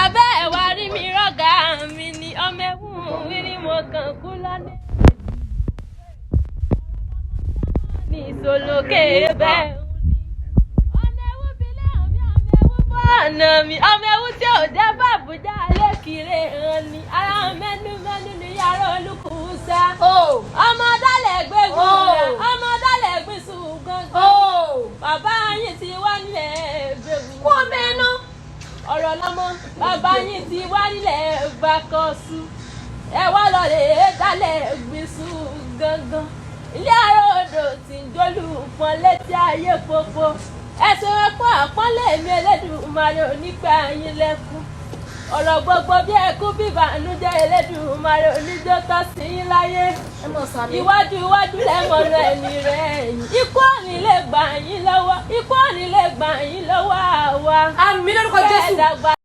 Abẹ́ ẹ̀ wá rí mi rọ́gà mi ni ọmọ ẹ̀wù mi ni mo kàn kú lọ́nà. Ní ìsòlókè bẹ́ẹ̀ ni. Ọmọ ẹ̀wù bilẹ̀ mi, ọmọ ẹ̀wù bọ́ ọ̀nà mi, ọmọ ẹ̀wù tí ò jẹ́ bàbújá lẹ́kìrẹ́ hàn ni. Ara mẹ́nu mẹ́nu ni yàrá olùkùsà. Ọmọ dálẹ̀ gbégun rẹ̀, ọmọ dálẹ̀ gbèsù gangan. Bàbá yín ti wá nílẹ̀ gbẹ̀wù. Kú ọmọ ẹnu. Ọ̀rọ̀ lọ́mọ bàbá yín ti wá nílẹ̀ bákọ́sù, ẹ wá lọ lè dálẹ̀ gbèsù gangan. Ilé àrò odò tí ń jólù pọ́n létí ayé pópó, ẹ̀sùn ẹ̀kún àpọ́nlé mi Elédùmarè onígbà yín lẹ́kún. Ọ̀rọ̀ gbogbo bí ẹkún bí ìbànújẹ́, Elédùmarè oníjó tọ́ sí yín láyé. Ẹ mọ̀ sàmì. Iwájú iwájú lẹ́mọ̀nà ẹni rẹ̀ ẹ̀yìn, ikú òní lè gbà yín lọ́wọ́, ikú òní lè gbà yín lọ́wọ́ àwa. Àmín lórúkọ Jésù. Bẹ́ẹ̀ dàgbà.